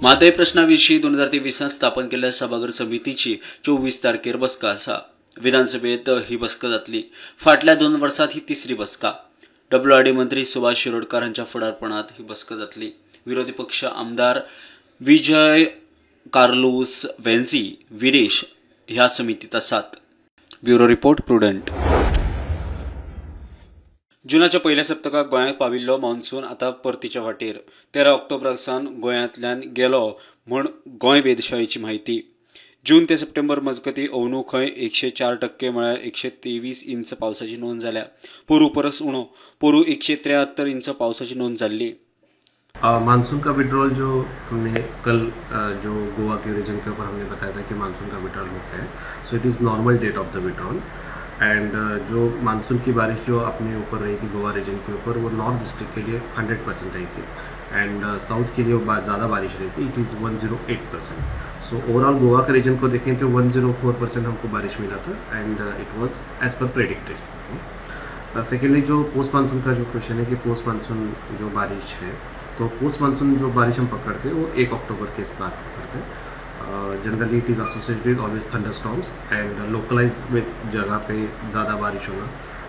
म्हादय प्रश्ना विशीं 2023 स्थापन केल्ल्या सभाघर समितीची 24 तारखेर बसका आसा. विधानसभेत ही बसका जातली. फाटल्या 2 वर्सांत ही तिसरी बसका. डब्ल्यूआरडी मंत्री सुभाष शिरोडकर हांच्या फुडारपणात ही बसका जातली. विरोधी पक्ष आमदार विजय कार्लोस वेन्झी विरेश ह्या समितीत आसात. Bureau report, Prudent. जुनाच्या पयल्या सप्तकाक गोंयांत पाविल्लो मॉन्सून आतां परतीच्या वाटेर. 13 ऑक्टोबराक सावन गोंयांतल्यान गेलो म्हूण गोंय वेधशाळेची म्हायती. जून ते सप्टेंबर मजगती अंदू खंय 104% म्हळ्यार 123 इंच पावसाची नोंद जाल्या. पोरू परस उणो. पोरू 173 इंच पावसाची नोंद जाल्ली. मानसून का विड्रॉल जो हमने कल जो गोवा के रीजन के ऊपर हमने बताया था कि मानसून का विड्रॉल होता है, so it is normal date of the withdrawal. And जो मानसून की बारिश जो अपने ऊपर रही थी गोवा रीजन के ऊपर, वो नॉर्थ डिस्ट्रिक्ट के लिए 100% रही थी एंड साउथ के लिए ज़्यादा बारिश रही थी, it is 108%. So overall Goa के रीजन को देखें तो 104% हमको बारिश मिला था and it was as per predicted. Secondly जो पोस्ट मानसून का जो क्वेश्चन है कि पोस्ट मानसून जो बारिश है, तो पोस्ट मानसून जो बारिश हम पकड़ते हैं वो 1 अक्टूबर के बाद पकड़ते हैं. Generally it is associated always thunderstorms and localise with जगह पे ज़्यादा बारिश होना.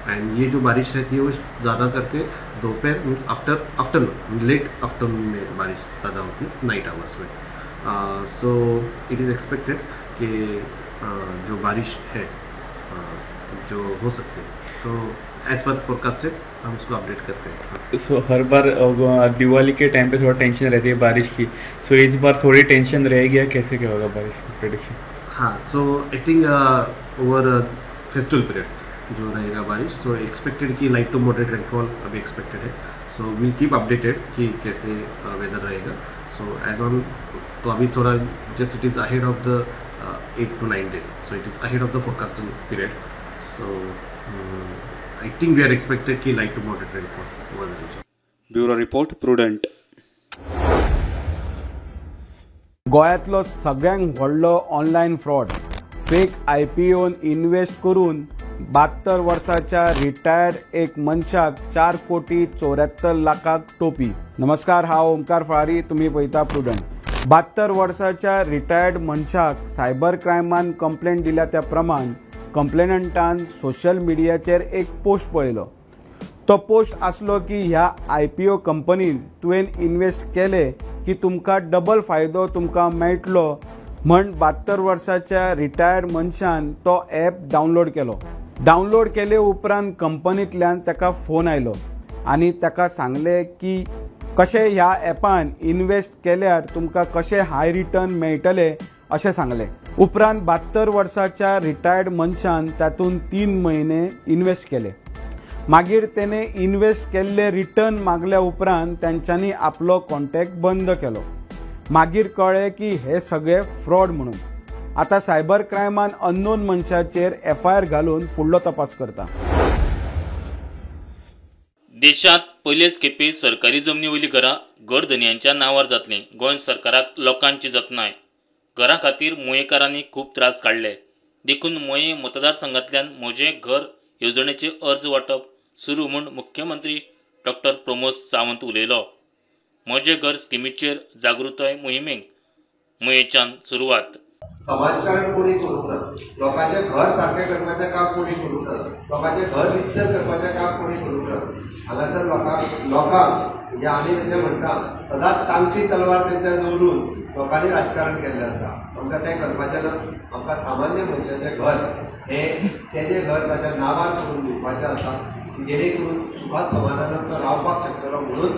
एंड ये जो बारिश रहती है वो ज़्यादा करके दोपहर मीन्स आफ्टरनून, लेट आफ्टरनून में बारिश ज़्यादा होती है, नाइट आवर्स में. सो it is expected कि जो बारिश है जो हो सकती है, तो एज पर फोरकास्टेड हम उसको अपडेट करते हैं. सो हर बार दिवाली के टाइम पे थोड़ा टेंशन रहती है बारिश की, सो इस बार थोड़ी टेंशन रहेगी या कैसे क्या होगा बारिश की प्रेडिक्शन? हाँ, so I think over festival period जो रहेगा बारिश, सो एक्सपेक्टेड कि लाइट टू मॉडरेट रेनफॉल अभी एक्सपेक्टेड है. सो will keep updated कि कैसे वेदर रहेगा. सो एज ऑन तो अभी थोड़ा just it is ahead of the 8 to 9 days, so it is ahead of the forecasting period. So I think we are expected कि light to moderate rainfall over the region. Bureau report, Prudent. गोंयांतलो सगळ्यांत व्हडलो online fraud, fake आयपीओन invest करून 72 वर्साच्या retired एक मनशाक 4,74,00,000 टोपी. नमस्कार, हांव ओमकार फळारी, तुमी पळयता प्रुडंट. 72 वर्साच्या रिटायर्ड मनशाक सायबर क्रायमान कंप्लेंट दिल्या त्या प्रमाण कंप्लेनंटान सोशल मिडियाचेर एक पोस्ट पळयलो. तो पोस्ट आसलो की ह्या आयपीओ कंपनीन तुवें इन्व्हेस्ट केले की तुमकां डबल फायदो तुमकां मेळटलो म्हण 72 वर्साच्या रिटायर्ड मनशान तो ॲप डावनलोड केलो. डावनलोड केले उपरांत कंपनींतल्यान ताका फोन आयलो आनी ताका सांगलें की कशें ह्या ॲपान इन्व्हेस्ट केल्यार तुमकां कशें हाय रिटर्न मेळटले अशें सांगलें. उपरांत 72 वर्साच्या रिटायर्ड मनशान तातूंत 3 म्हयने इन्व्हेस्ट केले. मागीर तेणे इन्व्हेस्ट केल्ले रिटर्न मागल्या उपरांत तांच्यांनी आपलो कॉन्टॅक्ट बंद केलो. मागीर कळ्ळें की हे सगळे फ्रॉड म्हणून. आतां सायबर क्रायमान अननोन मनशाचेर एफआयआर घालून फुडलो तपास करता. देशांत पयलेच खेपे सरकारी जमनी वयलीं घरां घरधनयांच्या नांवार जातलीं. गोंय सरकाराक लोकांची जतनाय. घरां खातीर मयेकारांनी खूब त्रास काडले, देखून मये मतदारसंघांतल्यान म्हजें घर येवजणेचे अर्ज वांटप सुरू म्हूण मुख्यमंत्री डॉक्टर प्रमोद सावंत उलयलो. म्हजें घर स्किमीचेर जागृताय मोहिमेक मयेच्यान सुरवात. समाजकारण कोणी करूंक ना, लोकांचें घर सारकें करपाचें काम कोणी करूंक ना, लोकांचें घर रितसर करपाचें काम कोणी करूंक ना. हांगासर लोकांक म्हणजे आमी जशें म्हणटा सदांच तांची तलवार तेंच्या दवरून लोकांनी राजकारण केल्लें आसा. आमकां तें करपाचें ना. आमकां सामान्य मनशाचें घर हें तेजें घर ताच्या नांवार करून दिवपाचें आसा, जेणे करून सुखा समाधानान तो रावपाक शकतलो. म्हणून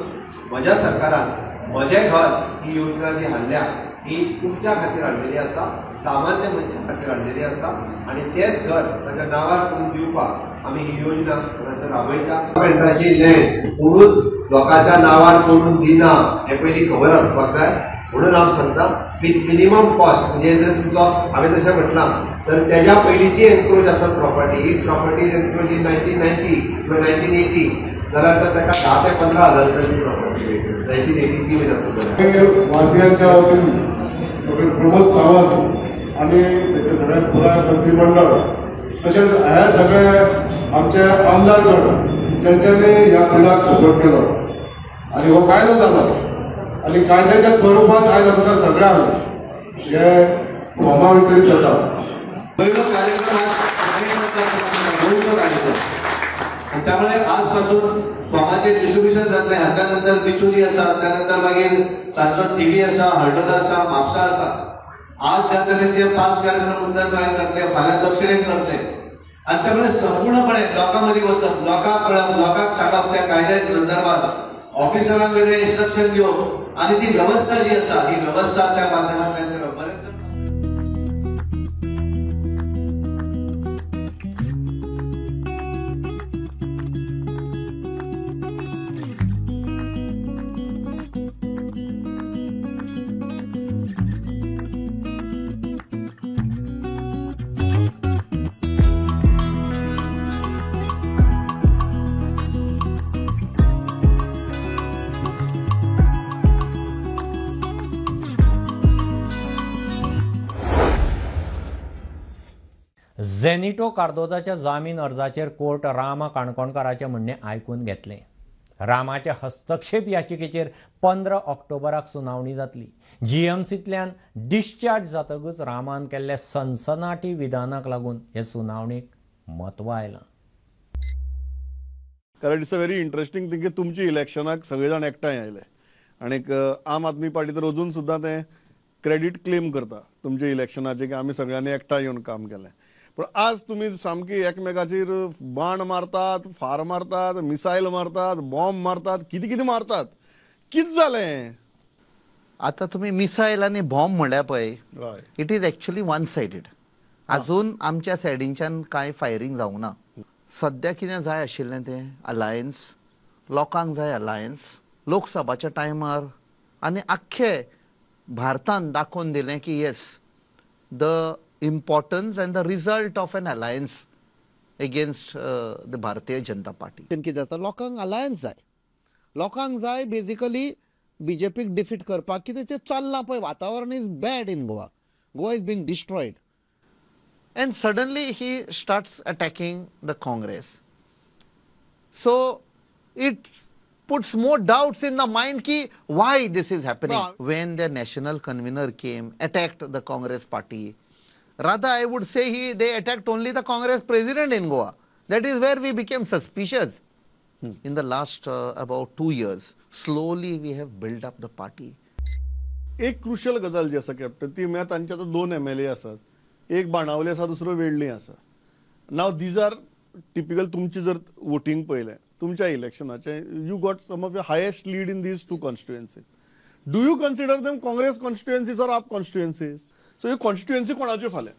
म्हज्या सरकारान म्हजें घर ही योजना जी हाडल्या ही तुमच्या खातीर हाडलेली आसा, सामान्य मनशा खातीर हाडलेली आसा आनी तेंच घर ताच्या नांवार करून दिवपाक आमी ही योजना हांगासर राबयता. गव्हर्मेंटाची लँड कोणूच लोकांच्या नांवार करून दिना हें पयलीं खबर आसपाक जाय. म्हणून हांव सांगता विथ मिनिमम कॉस्ट, म्हणजे जर तुमचो हांवें जशें म्हटलां तर तेज्या पयलींची एन्क्रोच आसत property, if property is encroach in 1990 किंवा 1980 जाल्यार तर ताका 10 ते 15 हजार रुपयाची प्रॉपर्टी मेळटली 1980ची बीन आसत जाल्यार. वासियांच्या वतीन डॉक्टर प्रमोद सावंत आनी तेचे सगळे पुराय मंत्रीमंडळ तशेंच हे सगळे आमचे आमदार गण तेंच्यांनी ह्या बिलाक सपोर्ट केलो आनी हो कायदो जालो आनी कायद्याच्या स्वरुपात आयज आमकां सगळ्यांक हे फॉर्मां वितरीत जाता. पयलो कार्यक्रम आज गोंयचो कार्यक्रम आनी त्यामुळे आजपासून फॉर्माचें डिस्ट्रिब्युशन जातलें. हाच्या नंतर बिचोली आसा, त्यानंतर मागीर सांजचो थिवी आसा, हळदोणा आसा, म्हापसा आसा. आज ज्या तरेन ते 5 कार्यक्रम उत्तर गोंयांत करतले, फाल्यां दक्षिणेक करतले आनी त्यामुळे संपूर्णपणे लोकां मदीं वचप, लोकांक कळप, लोकांक सांगप त्या कायद्या संदर्भात ऑफिसरांक वेगळें इन्स्ट्रक्शन घेवप आनी ती वेवस्था जी आसा ही वेवस्था त्या माध्यमांतल्यान करप. बरें. जेनिटो कार्दोजाच्या जामीन अर्जाचेर कोर्ट रामा काणकोणकाराचें म्हणणें आयकून घेतलें. रामाच्या हस्तक्षेप याचिकेचेर 15 ऑक्टोबराक सुनावणी जातली. जीएमसींतल्यान डिस्चार्ज जातकूच रामान केल्ल्या सनसनाटी विधानाक लागून हे सुनावणेक म्हत्व आयलां. कारण it's a very interesting thing की तुमची इलेक्शनाक सगळे जाण एकठांय आयले आनीक आम आदमी पार्टी तर अजून सुद्दां तें क्रेडीट क्लेम करता तुमच्या इलेक्शनाचें की आमी सगळ्यांनी एकठांय येवन काम केलें. पण आज तुमी सामकी एकमेकाचेर बाण मारतात, फार मारतात, मिसायल मारतात, बॉम्ब मारतात, कितें कितें मारतात. कितें जालें आतां? तुमी मिसायल आनी बॉम्ब म्हणल्यार पळय, it is actually one sided. अजून आमच्या सायडीनच्यान कांय फायरींग जावंक ना. सद्या कितें जाय आशिल्लें तें अलायन्स, लोकांक जाय अलायन्स. लोकसभाच्या टायमार आनी आख्खे भारतान दाखोवन दिलें की yes, the importance and the result of an alliance against the Bharatiya Janata Party. कितें जाता, लोकांक अलायन्स जाय, लोकांक जाय बेजिकली बीजेपीक डिफीट करपाक. कितें तें चल्लां पळय, वातावरण is bad in Goa, Goa is being destroyed. And suddenly he starts attacking the Congress. So it puts more doubts in the mind ki why this is happening. When the national convener came, attacked the Congress party. Rather, I would say they attacked only the Congress president in Goa. That is where we became suspicious. In the last about 2 years, slowly we have built up the party. एक crucial गजाल जी आसा captain, ती म्हळ्यार तांचे आतां 2 MLA आसात, एक बाणावले आसा, दुसरो वेडली आसा. नाव these are typical. तुमची जर वोटींग पळयलें तुमच्या इलेक्शनाचें, you got some of your highest lead in these 2 constituencies. Do you consider them Congress constituencies or AAP constituencies? So ह्यो कॉन्स्टिट्युएन्सी कोणाच्यो फाल्यां,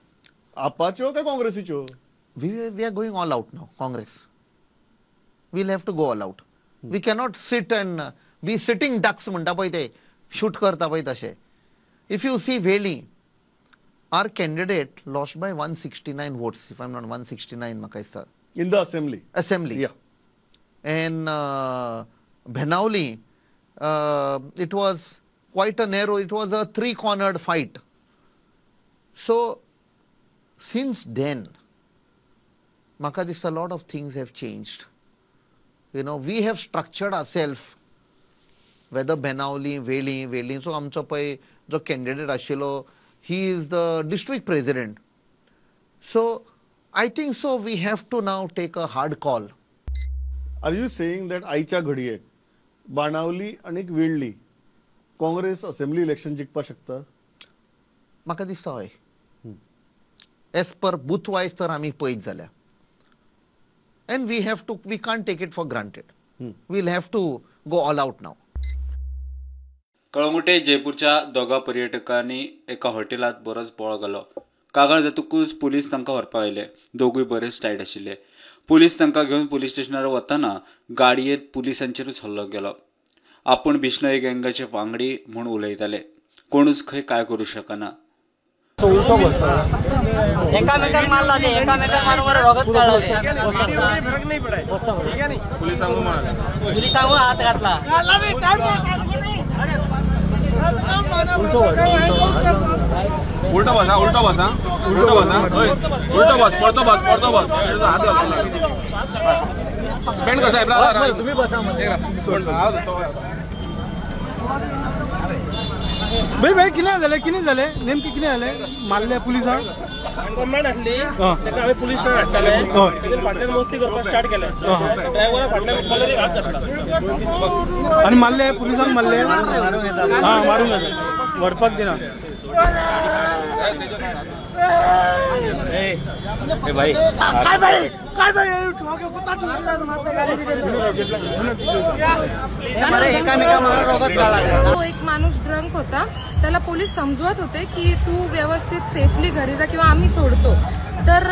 आपाच्यो काय काँग्रेसीच्यो? We are going all out now. Congress we'll have to go all out. We cannot sit and be sitting ducks म्हणटा पळय, ते shoot करता पळय तशें. If you see Veli, our candidate lost by 169 votes, if I'm not 169 म्हाका दिसता, in the assembly. Assembly. Yeah. And Benaulim, it was quite a narrow, it was a 3-cornered fight. So since then, म्हाका दिसता lot of things have changed. You know, we have structured ourselves, whether Benaulim, Veli, वेलीचो आमचो पळय जो candidate आशिल्लो, he is the district president. So I think so we have to now take a hard call. Are you saying that आयच्या घडयेक बाणावली आनी वेळ्ळी Congress assembly election जिखपाक शकता? म्हाका दिसता हय. एज पर बूथ वायज तर आमी पळयत जाल्यार, and we have to, we can't take it for granted. We'll have to go all out now. Calangute जयपूरच्या दोगा पर्यटकांनी एका हॉटेलांत बरोच बोळ घालो. कागाळ जातकूच पुलीस तांकां व्हरपाक आयले. दोगूय बरेच टायट आशिल्ले. पुलीस तांकां घेवन पुलीस स्टेशनार वतना गाडयेंत पुलिसांचेरूच हल्लो केलो. आपूण बिश्नोई गँगाचे वांगडी म्हूण उलयताले. कोणूच खंय काय करूं शकना. एकामेकांक मारला ते, एकामेकांक मारून बरं रगत काडला ते. पुलिसांक हात घातला. उलटो बस, उलटो बस, उलटो बस, उलटो बस, परतो बस, परतो बस, हात घातला. पेंट करता तुम्ही बसा. भाई भाई कितें जालें कितें जालें नेमकें कितें जालें मारले पुलिसांक कंप्लेंट आसली ताका आमी पुलीस स्टेशन हाडटाले फाटल्यान मस्ती करपाक स्टार्ट केलें ड्रायव्हरा फाटल्यान कॉलरीक हात घातला आनी मारले पुलिसांक मारले हां मारूंक येता व्हरपाक दिना भाई काय भाई काय भाई तो एक माणूस ड्रंक होता, त्याला पोलीस समजवत होते की तू व्यवस्थित सेफली घरी जा किंवा आम्ही सोडतो, तर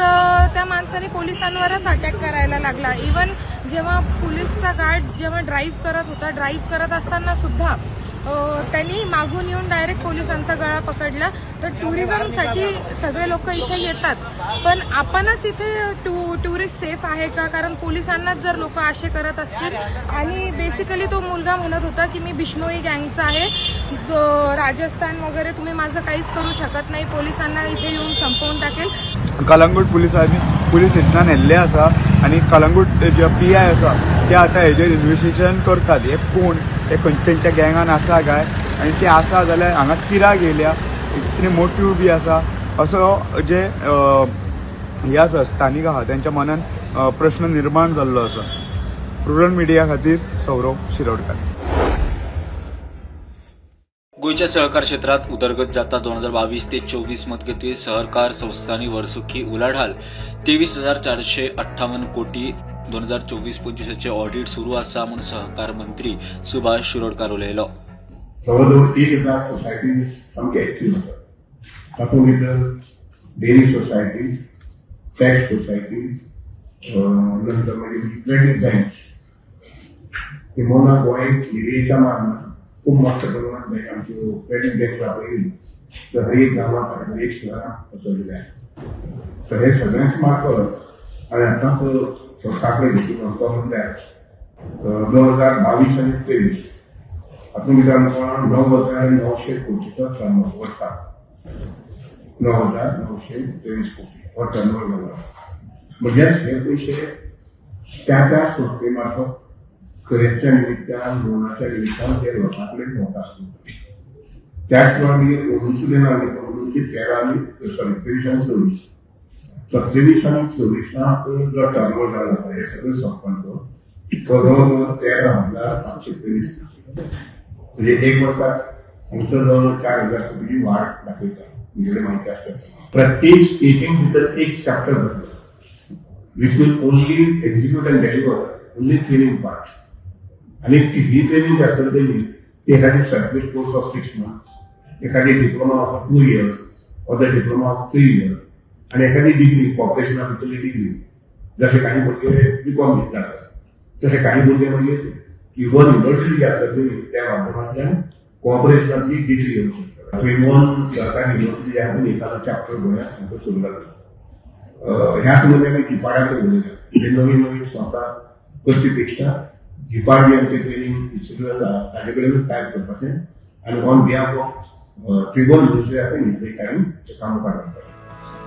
त्या माणसाने पोलिसांवरच अटॅक करायला लागला. इवन जेव्हा पोलीसचा गार्ड जेव्हा ड्राईव्ह करत होता, ड्राईव्ह करत असताना सुद्धा त्यांनी मागून येऊन डायरेक्ट पोलिसांचा गळा पकडला. तर टुरिझमसाठी सगळे लोक इथे येतात, पण आपणच इथे टुरिस्ट सेफ आहे का? कारण पोलिसांनाच जर लोक असे करत असतील. आणि बेसिकली तो मुलगा म्हणत होता की मी बिश्नोई गँगचा आहे, राजस्थान वगैरे तुम्ही माझं काहीच करू शकत नाही, पोलिसांना इथे येऊन संपवून टाकेल. कलंगूट पुलिसांनी पुलीस स्टेशनान येल्ले आसा आनी कलंगूट जे पी I आसा ते आतां हेजेर इन्वेस्टिगेशन करतात, हे कोण ते खंयच्या तेंच्या गँगान आसा काय आनी ते आसा जाल्यार हांगा कित्याक येयल्या, कितें मोटीव बी आसा असो जे हे आसा स्थानीक आहा तेंच्या मनान प्रश्न निर्माण जाल्लो आसा. प्रुडंट मिडिया खातीर सौरव शिरोडकर. गोंयच्या सहकार क्षेत्रात उदरगत जाता. 2022 ते 24 मदगती सहकार संस्थांनी वर्सुकी उलाढाल 23,458 कोटी. 2024-25 ऑडिट सुरू आसा म्हूण सहकार मंत्री सुभाष शिरोडकार उलयलो. जवळजवळ 1,000 सोसायटी सामके एक्टिव्ह आसात, तातूंत भितर डेअरी सोसायटीज, टॅक्स सोसायटीज, नंतर मागीर क्रेडीट बँक्स. किंबहुना गोंय एरियेच्या मानान खूब मोठ्या प्रमाणात बँक आमच्यो क्रेडीट बँक्स आपयली तर हर एक गांवांत आनी हर एक शहरांत पसरलेले आसा. तर हे सगळ्यांच मार्फत आनी आतांच आंकडे घेतले तो म्हणल्यार 2022 आनी 23 हातूंत भितर आमकां 9,900 कोटीचो टर्नओवर वर्साक 9,923 कोटी हो टर्नओवर जाल्लो आसा. म्हणजेच हे पयशे त्या त्या संस्थे मार्फत खरेदीच्या निमित्तान, लोनाच्या निमित्तान ते लोकां कडेन वतात. त्याच प्रमाणे अंदूची देणार अंदूची 13 आनी सॉरी 23 आनी 24 तर 23 आनी 24 जो टर्नओवर जाल्लो आसा हे सगळे संस्थांचो तो जवळ जवळ 13,523 कोटी, म्हणजे एक वर्साक आमचो जवळ 4,000 कोटीची वाढ दाखयता. तुमचे माहिती आसता प्रत्येक स्टेटीन भितर एक चॅप्टर भरलो which will only execute and deliver only training part. आनी ही ट्रेनिंग जी आसतली तेजी ती एखादी सर्टिफिकेट कोर्स ऑफ 6 months, एखादी diploma of 2 years or the diploma of 3 years आनी एखादी डिग्री कॉर्पोरेशना भितरली डिग्री. जशे काही भुरगे बी कॉम घेतला तशे काही भुरगे मागीर इवन युनिवर्सिटी जी आसतली त्या माध्यमांतल्यान कॉर्पोरेशनांतली डिग्री घेवंक शकता. त्रिभुवन सहकार युनिवर्सिटी जी आहा ती एखादो चॅप्टर गोंयांत हांचो सुरू जालो. ह्या संबंदी आमी जिपाडा कडेन उलयल्या, म्हणजे नवीन नवीन संस्था करचे पेक्षा जिपाड जे आमचे ट्रेनिंग इन्स्टिट्यूट आसा ताजे कडेन टायप करपाचें आनी on behalf of Tribhuvan university आसा न्ही टायम काम मुखार.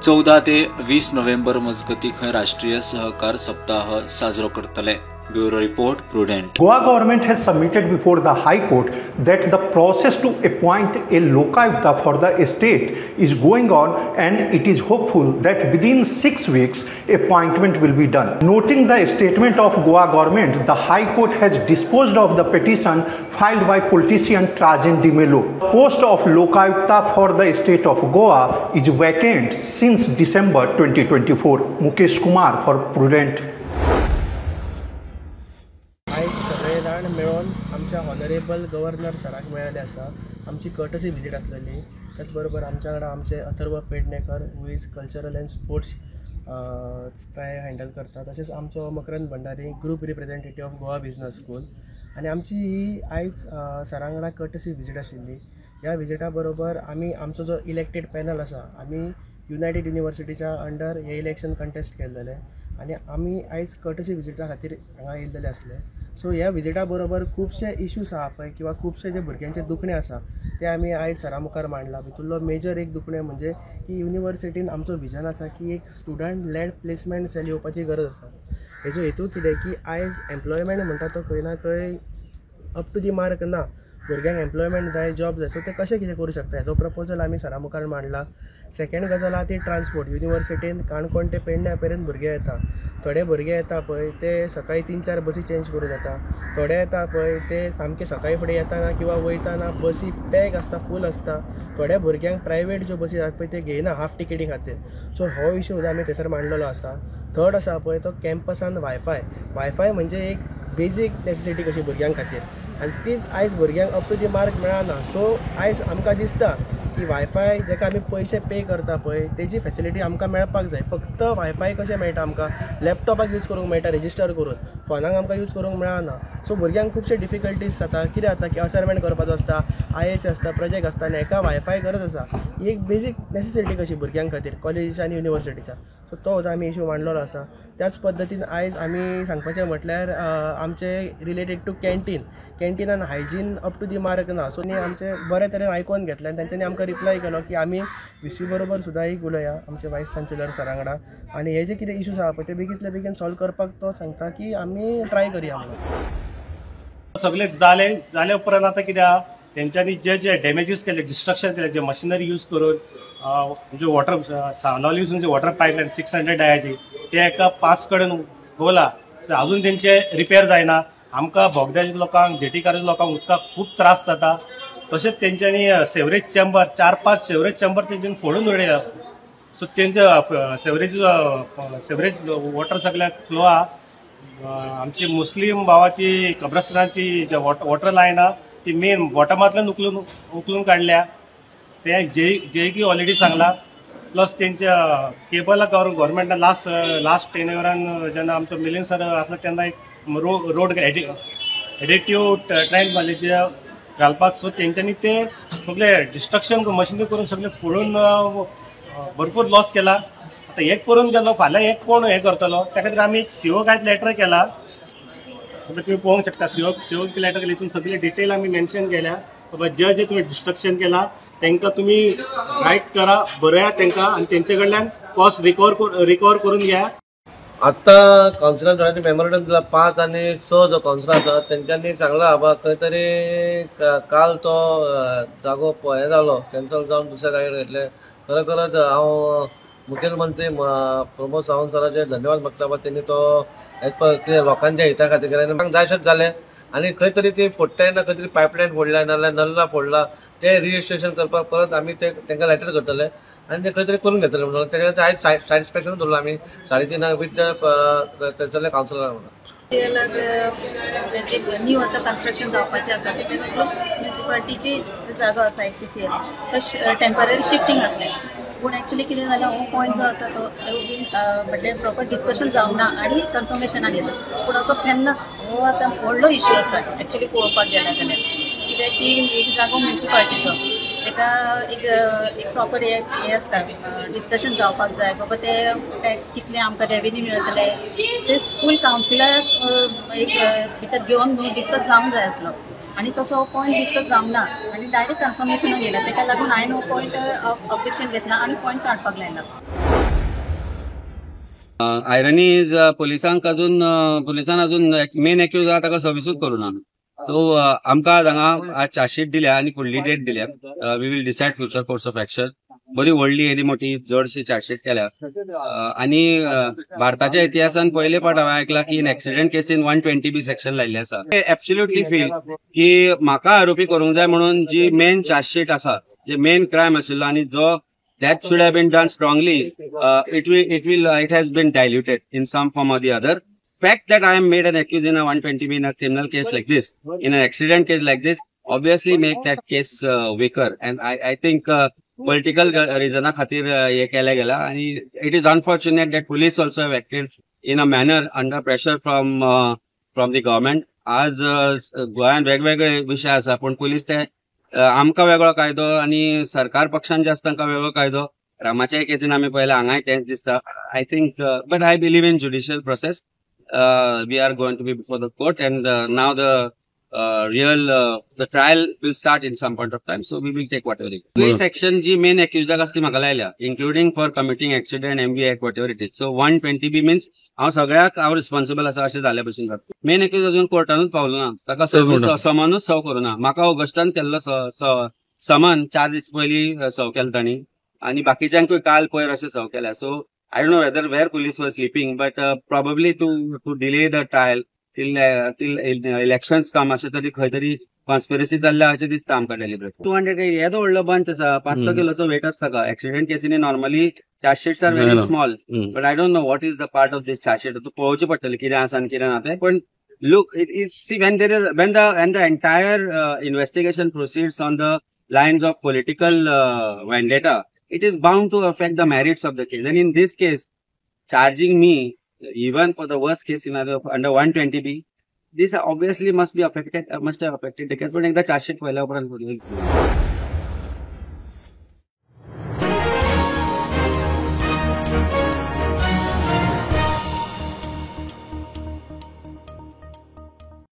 14 ते 20 नोव्हेंबर मजगती खंय राष्ट्रीय सहकार सप्ताह साजरो करतले. Bureau report, Prudent. Goa government has submitted before the High Court that the process to appoint a Lokayukta for the state is going on and it is hopeful that within 6 weeks appointment will be done. Noting the statement of Goa government, the High Court has disposed of the petition filed by politician Trajan D'Mello. The post of Lokayukta for the state of Goa is vacant since December 2024. Mukesh Kumar for Prudent. आयज सगळे जाण मेळोन आमच्या honourable governor सराक मेळ्ळेले आसा. आमची courtesy visit आसलेली. त्याच बरोबर आमच्या वांगडा आमचे Atharva Pednekar who is cultural and sports ते हँडल करता, तशेंच आमचो Makarand Bhandari group representative of Goa business school. आनी आमची ही आयज सरा वांगडा कर्टसी विजीट आशिल्ली. ह्या विजिटा बरोबर आमी आमचो जो इलेक्टेड पॅनल आसा, आमी युनायटेड युनिवर्सिटीच्या अंडर हे इलेक्शन कंटेस्ट केल्लेलें आनी आमी आयज कर्टसी विजिटा खातीर हांगा येयल्लेले आसले. सो ह्या विजिटा बरोबर खुबशे इश्यूज आहा पळय किंवा खुबशे जे भुरग्यांचे दुखणें आसा ते आमी आयज सरा मुखार मांडला. भितुल्लो मेजर एक दुखणें म्हणजे की युनिवर्सिटीन आमचो विजन आसा की एक स्टुडंट लॅड प्लेसमेंट सेल येवपाची गरज आसा. हेजो हेतू कितें की आयज एम्प्लॉयमेंट म्हणटा तो खंय ना खंय अप टू the mark ना. भुरग्यांक एम्प्लॉयमेंट जाय, जॉब जाय, सो ते कशें कितें करूं शकता हेजो प्रपोजल आमी सरा मुखार मांडला. सेकेंड गजाल आहा ती ट्रान्सपोर्ट. युनिवर्सिटीन काणकोण ते पेडण्या पर्यंत भुरगे येता, थोडे भुरगे येता पळय ते सकाळी 3-4 बसी चेंज करून येता, थोडे येता पळय ते सामके सकाळी फुडें येताना किंवा वयताना बसी पॅक आसता, फूल आसता. थोड्या भुरग्यांक प्रायवेट ज्यो बसी आसात पळय ते घेयना हाफ टिकेटी खातीर. सो हो इशू सुद्दां आमी थंयसर मांडलेलो आसा. थर्ड आसा पळय तो कॅम्पसान वायफाय. वायफाय म्हणजे एक बेजीक नेसेसिटी कशी भुरग्यां खातीर, आनी तीच आयज भुरग्यांक अप टू the mark मेळना. सो आयज आमकां दिसता की वायफाय जेका आमी पयशे पे करता पळय तेजी फेसिलिटी आमकां मेळपाक जाय. फक्त वायफाय कशें मेळटा आमकां, लॅपटॉपाक यूज करूंक मेळटा रेजिस्टर करून, फोनाक आमकां यूज करूंक मेळना. सो भुरग्यांक खुबशे डिफिकल्टीज जाता. कितें जाता की असायनमेंट करपाचो आसता, IS आसता, प्रोजेक्ट आसता, आनी हेका वायफाय गरज आसा. ही एक बेजीक नेसेसिटी कशी भुरग्यां खातीर कॉलेजीच्या आनी युनिवर्सिटीच्या. सो तो सुद्दां आमी इशू मांडलेलो आसा. त्याच पद्दतीन आयज आमी सांगपाचें म्हटल्यार आमचे रिलेटेड टू कॅन्टीन, कॅन्टिनान hygiene up to the mark ना. सो आमचे बरे तरेन आयकोन घेतलें आनी तेंच्यांनी आमकां रिप्लाय केलो की आमी VC बरोबर सुद्दां एक उलया, आमचे वायस चान्सलर सरा वांगडा, आनी हे जे कितें इशूज आहा पळय ते बेगींतले बेगीन सॉल्व करपाक तो सांगता की आमी ट्राय करया म्हणून. सगळे जाले जाले उपरांत आतां कितें आहा, तेंच्यांनी जे जे डॅमेजीस केले, डिस्ट्रक्शन केले, जे मशिनरी यूज करून, जे वॉटर सावनावलीसून जे वॉटर पायपलायन 600 डायाची ते एका 5 कडेन होला, अजून तेंचे रिपेर जायना. आमकां बोगद्याच्या लोकांक, जेटीकाराच्या लोकांक उदकाक खूब त्रास जाता. तशेंच तेंच्यांनी सेवरेज चेंबर, 4-5 सेवरेज चेंबर तेंच्यांनी फोडून उडयला. सो तेंचे सेवरेज वॉटर सगळ्याक फ्लो आहा. आमची मुस्लीम भावाची कब्रस्तानाची जे वॉटर लायन आहा ती मेन बॉटमांतल्यान उखलून काडल्या. ते जेईकी ऑलरेडी सांगला. प्लस तेंच्या केबलाक गव्हर्मेंटान लास्ट 10 इयरान जेन्ना आमचो मिलिंद सर आसलो तेन्ना एक रोड एडिटीव ट्रेंड मारले जे घालपाक. सो तेंच्यांनी ते सगळे डिस्ट्रक्शन मशिनरी करून सगळे फोडून भरपूर लॉस केला. आतां एक करून गेलो, फाल्यां एक कोण हें करतलो, त्या खातीर आमी एक सीओ कांय लेटर केला. तुमी पळोवंक शकता सीओ लेटर केली, हितून सगळे डिटेल आमी मेन्शन केल्या. बाबा जे जे तुमी डिस्ट्रक्शन केला तांकां तुमी रायट करा, बरया तांकां आनी तेंचे कडल्यान कॉस्ट रिकवर करून घ्या. आतां कावन्सिलान थोड्यांनी मेमोरंडम दिला, 5 आनी 6 जो कावन्सिलर आसा तेंच्यांनी सांगला बाबा खंय तरी काल तो जागो हें जालो, कॅन्सल जावन दुसऱ्या जाग्यार घेतले. खरोखरच हांव मुखेलमंत्री प्रमोद सावंत सराचे धन्यवाद मागता बाबा तेणी तो एज पर कितें लोकांच्या हिता खातीर केलें. आनी जायशेंच जालें. आनी खंय तरी ती फोडटा तेन्ना खंय तरी पायपलायन फोडल्या, नाल्यार नल्ला फोडला, ते रिजिस्ट्रेशन करपाक परत आमी ते तांकां लेटर करतले आनी ते खंय तरी करून घेतले म्हणून तेच्या खातीर आयज सॅटिस्फॅक्शन दवरलो आमी 3:30 विथ थंयसरल्या कावन्सिलरा म्हणून. न्यू आतां कन्स्ट्रक्शन जावपाचें आसा तेच्या खातीर म्युनिसिपालिटीची जी जागो आसा APCL तो टेंपररी शिफ्टींग आसलें. पूण एक्चुली कितें जालें, हो पॉयंट जो आसा तो बीन म्हटल्यार प्रॉपर डिस्कशन जावंक ना आनी कन्फर्मेशनाक येयला. पूण असो केन्नाच हो आतां व्हडलो इश्यू आसा एक्चुली पळोवपाक गेल्या जाल्यार, कित्याक की एक जागो म्युनिसिपालिटीचो ताका एक प्रॉपर हें आसता, डिस्कशन जावपाक जाय बाबा ते कितले आमकां रेवेन्यू मेळटले ते फूल कावन्सिलाक एक भितर घेवन डिस्कस जावंक जाय आसलो. आनी तसो हो पॉयंट डिस्कस जावंक ना आनी डायरेक्ट कन्फर्मेशनाक येयला. ताका लागून हांवें हो पॉयंट ऑब्जेक्शन घेतला आनी पॉयंट काडपाक लायला. आयरनी is पुलिसांक अजून पुलिसान अजून मेन एक्यूज आहा ताका सर्विसूच करूं ना. सो आमकां हांगा आज चार्जशीट दिल्या आनी फुडली डेट दिल्या. We will decide future course of action. बरी व्हडली येदी मोठी चडशी चार्जशीट केल्या आनी भारताच्या इतिहासान पयले फावट हांवें आयकलां की in accident casein 120B section लायिल्लें आसा. एब्सोल्युटली फील की म्हाका आरोपी करूंक जाय म्हणून जी मेन चार्जशीट आसा, जे मेन क्रायम आशिल्लो आनी जो that should have been done strongly, it has been diluted in some form or the other. Fact that I am made an accused in a 120B in a criminal case like this, in an accident case like this, obviously make that case weaker. And I think political reason खातीर हे केले गेला. आणि it is unfortunate that police also have acted in a manner under pressure from the government. आज गोंयांत वेगवेगळे विशय आसा, पण पुलीस ते आमकां वेगळो कायदो आनी सरकार पक्षान जे आसा तांकां वेगळो कायदो. रामाच्याय केसीन आमी पळयला, हांगाय तेंच दिसता. I think but I believe in judicial process. We are going to be before the court and now the real the trial will start in some point of time, so we will take whatever. Police action ji main एक्युजाक आसा ती म्हाका लायल्या, including for committing accident, MV Act, whatever it is. So 120B means हांव सगळ्याक हांव responsible आसा अशें जाल्या भशेन जाता. मेन एक्यूज अजून कोर्टानूच पावलो ना, ताका समनूच सर्व करूं ना. म्हाका ऑगस्टान केल्लो समन 4 दीस पयलीं सर्व केलो तांणी आनी बाकीच्यांकूय काल पयर अशें सर्व केल्या. So I don't know whether where police were sleeping, but probably to delay the trial till elections come, अशें तरी खंय तरी कॉन्स्पिरसी चल्ल्या अशें दिसता आमकां. डेलिबरेट 200 येदो व्हडलो बंच आसा, 500 किलोचो वेट आसता का. एक्सिडेंट केसीनी normally chargesheets are very small, but I don't know what is the part of this chargesheet. तूं पळोवचें पडटलें कितें आसा आनी कितें ना तें. पण look, it is, see, when there is when the when the entire investigation proceeds on the lines of political vendetta, it is bound to affect the merits of the case. And in this case, charging me even for the worst case scenario under 120B, this obviously must be affected, must have affected the case. But एकदा chargesheet पळयल्या उपरांत.